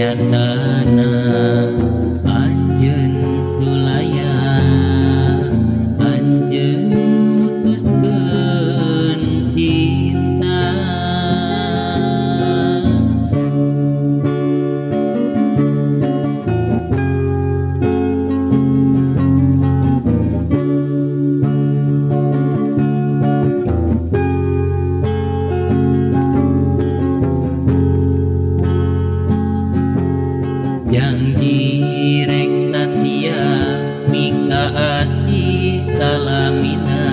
Nyatana anjeun sulaya, anjeun mutuskeun cinta. Janji rek satia mika asih salamina,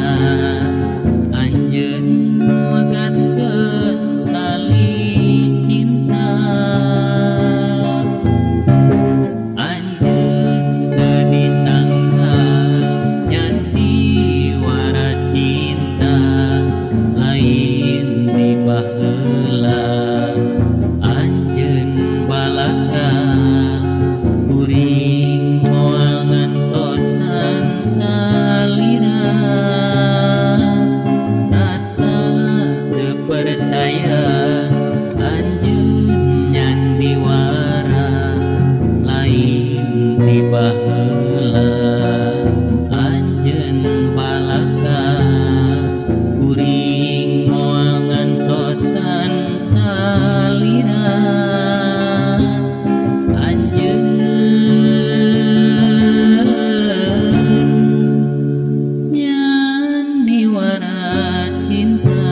anjeun megatkeun tali cinta. Anjeun teu disangka nyandiwara cinta, lain di baheula anjeun balaka. Kuring moal ngantosan salira, rasa teu percaya anjeun nyandiwara, lain di baheula anjeun balaka. Kuring moal ngantosan salira, anjeun nyandiwara cinta.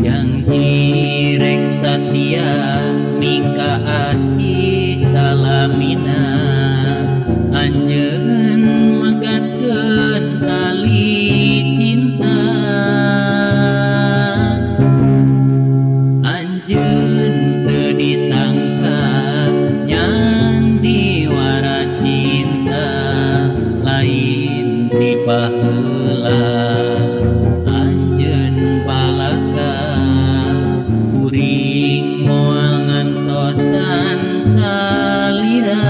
Janji rek satia mika asih salamina, anjeun megatkeun tali cinta. Anjeun teu disangka nyandiwara cinta, lain di baheula anjeun balaka. Kuring moal ngantosan salira,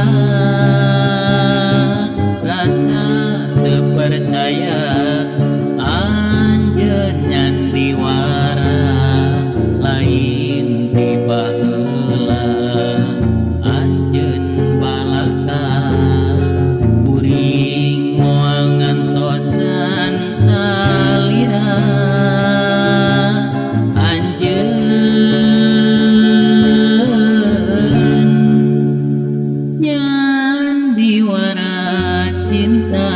rasa teu percaya anjeun nyandiwara, lain di baheula anjeun balaka. Kuring moal ngantosan salira, anjeun nyandiwara cinta.